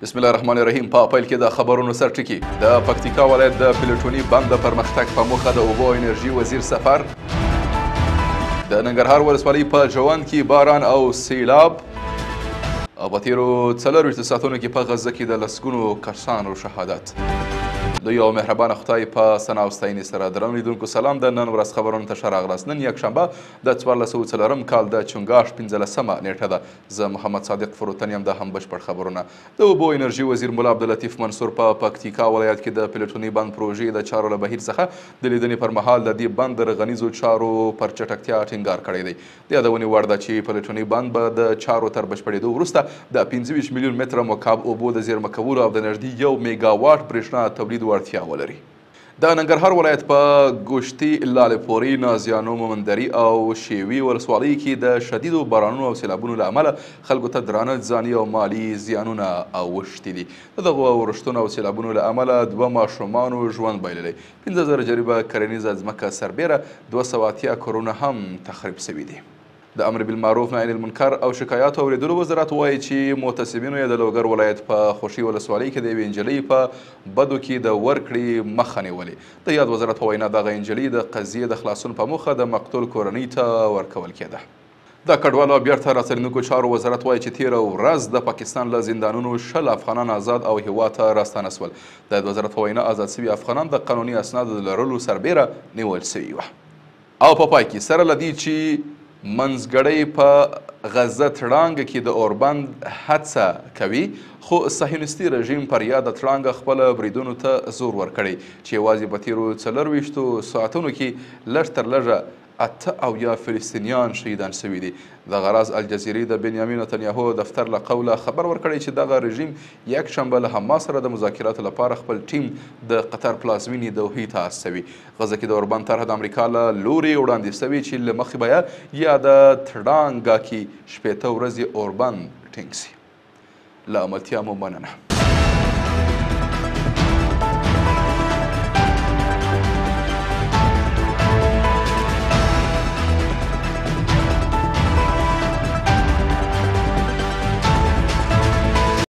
بسم الله الرحمن الرحیم. په پیل کې د خبرونو سرټکي: د پکتیکا ولایت د پلټوني بند د پرمختګ په موخه د اوبو انرژي وزیر سفر، د ننګرهار ولسوالۍ په جوند کې باران او سیلاب، او په تیرو 24 ساعتونو کې په غزه کې د لسګونو کسانو شهادت. لوی او مهربانه خدای په ثنا او ستاینې سره درنو لیدونکو سلام. د نن ورځ خبرونو ته ښه راغلاست. نن یکشنبه د 1404 کال د چنګاښ 15مه نیټه ده. زه محمد صادق فروتن یم. د هم بشپړ خبرونه. د اوبو انرژي وزیر ملا عبداللطیف منصور په پکتیکا ولایت کې د پلټوني بند پروژې د چارو له بهیر څخه د لیدنې پر مهال د دې بند د رغنیزو چارو پر چټکتیا ټینګار کړی دی. د یادونې وړ ده چې پلټوني بند به د چارو تر بشپړېدو وروسته د 25 میلیون متره مکعب اوبو د زیرمه کولو او د نږدې 1 میګاواټ برېښنا تولید وړتیا ولري. د ننګرهار ولایت په ګوشتي، لالپوري، نازیانو، مومندري او شیوي ولسوالۍ کې د شدیدو بارانونو او سیلابونو له امله خلکو ته درانه ځاني او مالي زیانونه اوښتي دي. د دغو ورښتونو او سیلابونو له امله 2 ماشومانو ژوند بایللی، 5000 جریبه کرنیزه ځمکه سربېره 280 کورونه هم تخریب سوي دي. د امر بالمعروف نهی عن المنکر او شکایاتو اورېدلو وزارت وایي چې معتصمینو یې د لوګر ولایت په خوشي ولسوالۍ کې د یوې نجلۍ په بدو کې د ورکړې مخه نیولې. د یاد وزارت په وینا دغه نجلۍ د قضیې د خلاصون په موخه د مقتول کورنۍ ته ورکول کېده. د کډوالو او بیرته راستنېدونکو چارو وزارت وایي چې تېره ورځ د پاکستان له زندانونو 20 افغانان ازاد او هیواد ته راستانه سول. د یاد وزارت په وینا ازاد سوي افغانان د قانوني اسنادو د لرلو سربېره نیول سوي وه. او په پای کې سره له دې چې منځګړی په غزه تړانګه کې د اوربند هڅه کوي، خو صهیونیستي رژیم پر یاده تړانګه خپله بریدونو ته زور ورکړی چې یوازې په تیرو 24 ساعتونو کې لږ تر لږه 78 فلسطینیان شهیدان شوي دي. دغه راز الجزیرې د بنیامین نتنیاهو دفتر له قوله خبر ورکړی چې دغه رژیم یکشنبه له حماس سره د مذاکراتو لپاره خپل ټیم د قطر پلازمینې دوحې ته استوي. غزه کې د اوربند طرحه د امریکا له لوري وړاندې سوې چې له مخې به یې یاده تړانګه کې 60 ورځې اوربند ټینګ سي. له عملتیا مو مننه.